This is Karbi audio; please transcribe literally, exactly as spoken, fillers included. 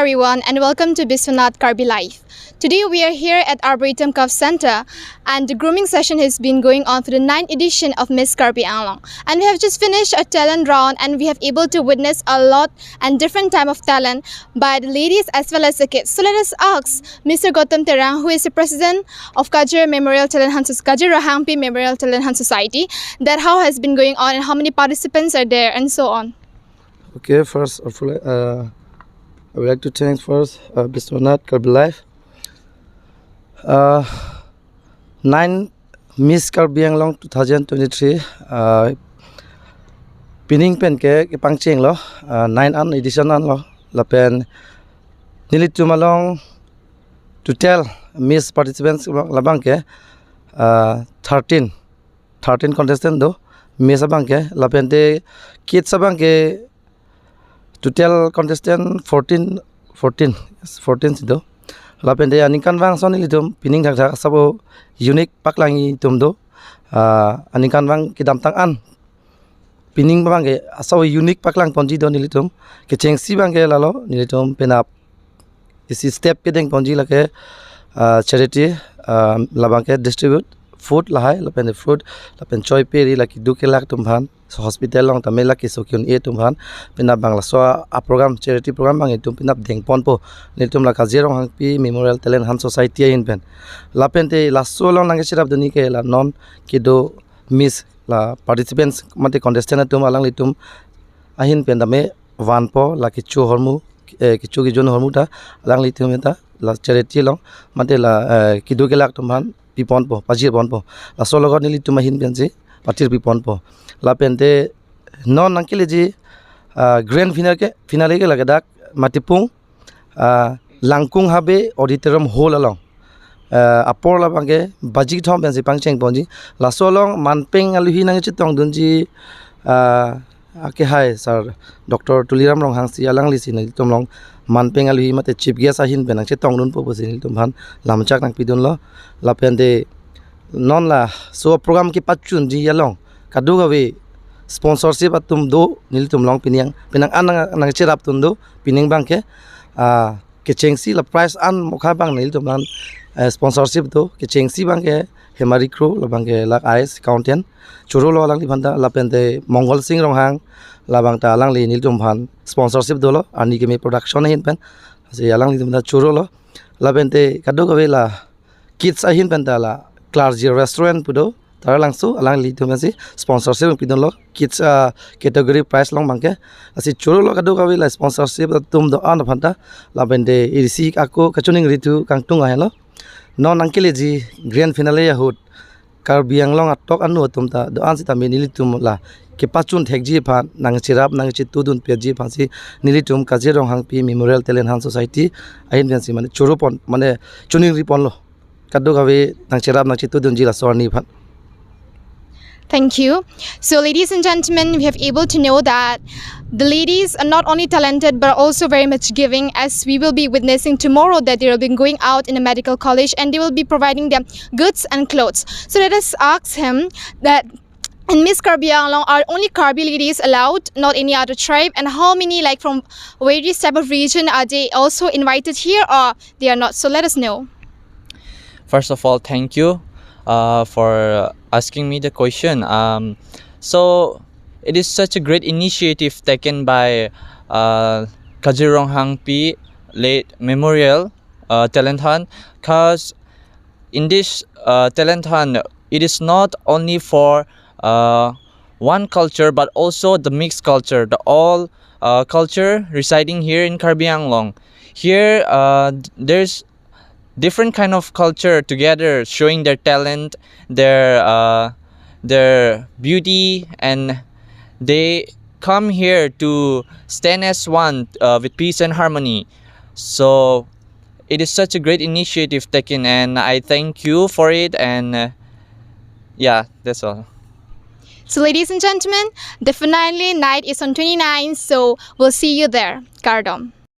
everyone, and welcome to Biswanath Karbi Live. Today we are here at Arboretum Craft Center, and the grooming session has been going on for the ninth edition of Miss Karbi Anglong. And we have just finished a talent round, and we have able to witness a lot and different type of talent by the ladies as well as the kids. So let us ask Mister Gautam Terang, who is the president of Kajir Memorial Talent Hunt Soc-, Kajir Ronghangpi Memorial Talent Hunt Society, that how has been going on and how many participants are there and so on. Okay, first of all, uh, I would like to thank first uh, Biswanath Karbi Live. Uh, nine Miss Karbi Anglong two thousand twenty-three. Uh, pining pen ke kepangcheng lo, uh, nine an edition an lo. Lapen nelitum along total Miss participants labang ke uh, thirteen, thirteen contestant do, Miss abang ke. Lapen te kids abang ke total contestant fourteen, fourteen, yes, fourteen si do. Lapen te aningkanvang ason nelitum pining thakthak asabo unique paklang itum do. Ah, aningkanvang kedamtang an pining abang ke asabo unique paklang ponji do nelitum. Kechengsi abang ke lalo nelitum penap isi step kedeng ponji lake ah, charity, ah, labang ke distribute food lahai, lapen fruit, lapen choi peri lake keduk kelak atum aphan, so hospital along tame lake so ki-un-e atum aphan, penap abang laso a program, charity program abang itum penap deng ponpo nelitum la Kajir Ronghangpi Memorial Talent Hunt Society ahin pen. Lapen te laso along nangkecherapdunji ke la non kedo Miss la participants mate contestant atum alanglitum ahin pen tame vanpo, la kecho ahormu, eh, kecho kejun ahormu ta alanglitum ta la charity along mate la eh, keduk kelak atum aphan pi ponpo, pajir ponpo. Laso alogot nelitum ahin pensi pathir pi ponpo. Lapen te non nangkeleji ah, grand finale ke, finale ke lake dak Matipung ah, Langkung Habe Auditorium Hall along. Ah, apor labang ke baji kethom pensi pangcheng ponji. Laso along manpeng aluhi nangchetongdunji ah, akehai sir Doctor Tuliram Ronghangpi, alangli si nelitum along manpeng aluhi mate chief guest ahin pen nangchetongdunpo pusi nelitum aphan lamchak nangpidunlo. Lapen te non laso program kepachunji along kadokave sponsorship atum do nelitum along, pining, pining an nang, nangcherapdun do, pining abang ke ah, kechengsi la prize an mokha abang nelitum along eh, sponsorship do. Kechengsi abang ke Hemari Kro, labang ke lak I A S accountant, choro lo alangliphan ta. Lapen te Mongol Sing Ronghang, labang ta alangli nelitum aphan sponsorship dolo, Arni Keme Production ahin pen, si alanglitum ta choro lo. Lapen te kadokave la kids ahin pen ta la Clergy Restaurant pu do, Taralangso, alanglitum si sponsorship pidunlo, kids ah, category prize along abang ke. Lasi choro lo kadokave la sponsorship atum do-an aphan ta. Lapen te isi ako kachiningrithu kangtung ahelo. Non nangkeleji grand finale ahut Karbi Anglong atok anu atum ta do-an sitame nelitum la kepachun thekji aphan, nangcherap nangchetudun piji aphansi nelitum Kajir Ronghangpi Memorial Talent Hunt Society ahin pensi mane choro pon, mane chiningri ponlo. Kadokave nangcherap nangchetudunji laso arni aphan. Thank you. So, ladies and gentlemen, we have able to know that the ladies are not only talented but also very much giving, as we will be witnessing tomorrow that they will be going out in a medical college and they will be providing them goods and clothes. So let us ask him that in Miss Karbi Anglong, are only Karbi ladies allowed, not any other tribe, and how many, like, from various type of region are they also invited here or they are not? So let us know. First of all, thank you uh, for asking me the question. Um, so it is such a great initiative taken by uh, Kajir Ronghangpi Late Memorial uh, Talent Hunt, because in this uh, talent hunt, it is not only for uh, one culture but also the mixed culture, the all uh, culture residing here in Karbi Anglong. Here, uh, there's different kind of culture together, showing their talent, their uh, their beauty, and they come here to stand as one uh, with peace and harmony. So it is such a great initiative taken, and I thank you for it. And uh, yeah, that's all. So, ladies and gentlemen, the finale night is on twenty-nine, so we'll see you there. Kardom.